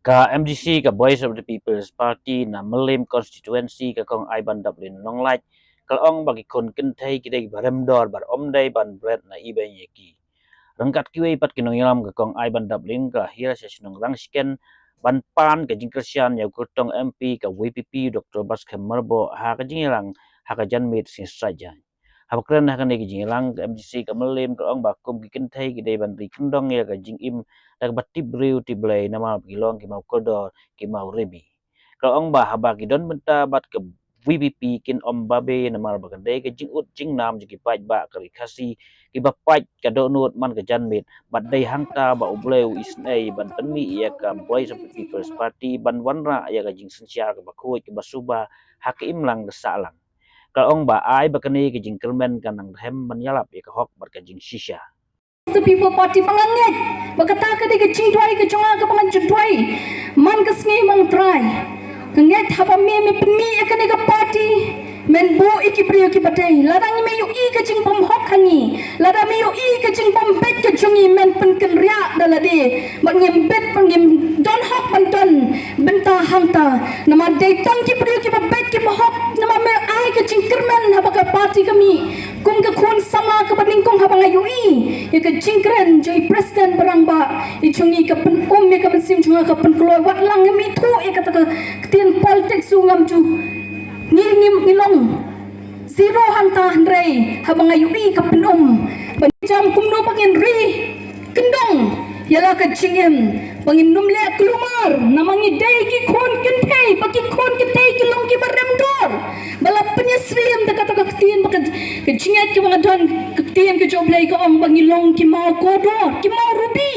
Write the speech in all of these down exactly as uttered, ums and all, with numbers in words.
Ka M D C ka Voice of the People's Party na Mylliem Constituency ka Kong Aibandaplin Nonglait ka la ong ba ki khun kynthei ki dei ba rem dor bad ym dei ban bret na ibeiñ ïa ki. Ryngkat kiwei pat ki nongïalam ka Kong Aibandaplin ka hiar sha shnong Rangshken ban pan ka jingkyrshan ïa u kyrtong M P ka V P P Doctor Batskhem Myrboh ha ka jingïalang ha ka janmiet sngi Saitjaiñ. Haba kren ha kane ka jingïalang ka M D C ka Mylliem ka ong ba kum ki kynthei ki dei ban ri kyndong ïa ka jingim da kaba tip briew tip Blei namar ba ki long ki maw kordor ki maw ribi. Ka ong ba haba ki don bynta bad ka V P P kin ym babe namar ba ka dei ka jingud jingnam jong ki paidbah ka ri Khasi kiba pait ka dohnud man ka janmiet bad dei hangta ba U Blei u isynei ban pynmih ïa ka Voice of the People's Party ban wanrah ïa ka jingsynshar kaba khuid kaba suba ha ka imlang ka sahlang. Ka ong ba ai ba kane ka jingkyrmen kan nang rhem ban ïalap ïa ka hok bad ka jingshisha. The People Party ba nga ngeit ba kata ka dei ka jingduwai ka jong nga kaba ngan ju duwai man ka sngi, ma U Trai. Nga ngeit haba me me pynmih ïa kane ka party men buh ïa ki briew kiba dei. Lada ngi me ïohi ka jingbymhok ha ngi, lada me ïohi ka jingbymbeit ka jong ngi, men pynkynriah da lade ba ngim beit, ba ngim don hok ban don bynta hangta. Namar dei tang ki briew kiba beit kiba hok, namar me ai ka jingkyrmen haba ka party ka mih. Kum ka khun samla kaba nyngkong haba nga ïohi ïa ka jingkren jong i President ba rangbah, i jong ngi ka pyn-um ïa ka mynsiem jong nga, ka pynkloi. Wat la ngam ithuh ïa kata ka ktien politics ruh ngam ju, ngi, ngi, ngi long zero hangta, hynrei haba nga ïohi ka pyn-um ba ngi jam kumno ba ngin ri kyndong ïa la ka jingim ba ngin ym leh kulmar namar ngi dei ki khun kynthei, ba ki khun kynthei ki long kiba rem dor ba la pynïasyriem da kata ka ktien, ba ka, ka jingngeit kaba nga don, ka ktien ka jong U Blei ka ong ba ngi long ki maw kordor, ki maw rubi.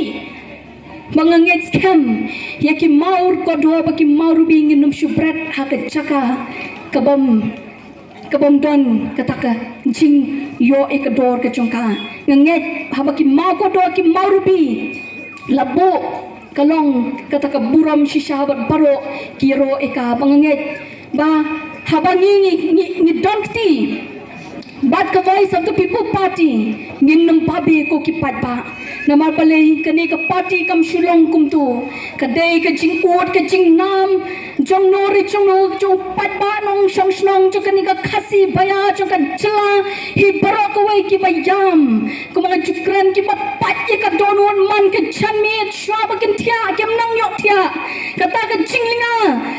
Ba nga ngeit skhem ïa ki maw kordor bad ki maw rubi ngin ym shu bret ha ka jaka kabym, kabym don kata ka jingïoh ïa ka dor ka jong ka. Nga ngeit haba ki maw kordor ki maw rubi la buh, ka long kata ka burom shisha bad baroh ki ïaroh ïa ka. Ba nga ngeit ba haba ngi, ngi, ngi, ngi don kti bad ka Voice of the People Party, ngin ym babe ko ki paidbah. Namar balei? Kane ka party kam shu long kumto. Ka dei ka jingud ka jingnam jong no re jong no, jong paidbah nongshong shnong jong kane ka Khasi baïa, jong ka jylla hi baroh kawei kiba ïam. Kumba nga ju kren, kiba pait ïa ka dohnud man ka janmiet shuwa ba kin thiah, kim nang ïoh thiah. Kata ka jinglynga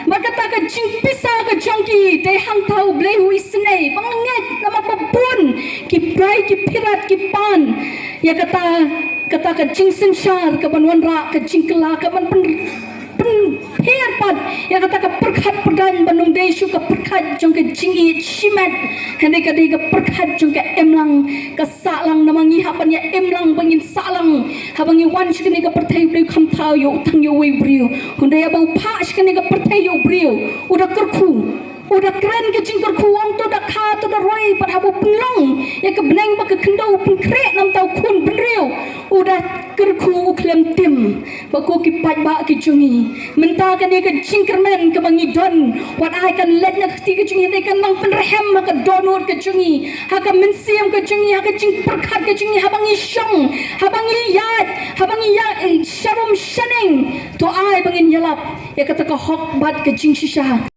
bad kata ka jingpisa ka jong ki, dei hangta U Blei u isynei. Ba nga ngeit namar ba bun ki prai, ki phirat, ki pan ïa kata, kata ka jingsynshar kaban wanrah ka jingkylla, kaban pyn, pynpher pat ïa kata ka pyrkhat pyrdain ban ym dei shuh ka pyrkhat jong ka jingïeit shimet, hynrei ka dei ka pyrkhat jong ka imlang ka sahlang. Namar ngi hap ban ïa imlang ba ngin sahlang. Haba ngi wan sha kane ka pyrthei, U Blei u khlem thaw ïa u tang ïa uwei u briew. Hynrei haba u phah sha kane ka pyrthei ïa u briew, u da kyrkhu, u da kren ka jingkyrkhu, u ong to da kha, to da roi. Bad haba u pynlong ïa ka bneng bad ka khyndew, u pynkhreh na bynta u khun bynriew, u da kyrkhu, u khlem tim. Ba ko ki paidbah ki jong ngi, mynta kane ka jingkyrmen kaba ngi don, wat ai kan leit na ka kti ka jong ngi, hynrei kan nang pynrhem ha ka dohnud ka jong ngi, ha ka mynsiem ka jong ngi, ha ka jingpyrkhat ka jong ngi, haba ngi shong, haba ngi ïaid, haba ngi ïaid, eh, sharum shaneng. To ai ba ngin ïalap ïa kata ka hok bad ka jingshisha.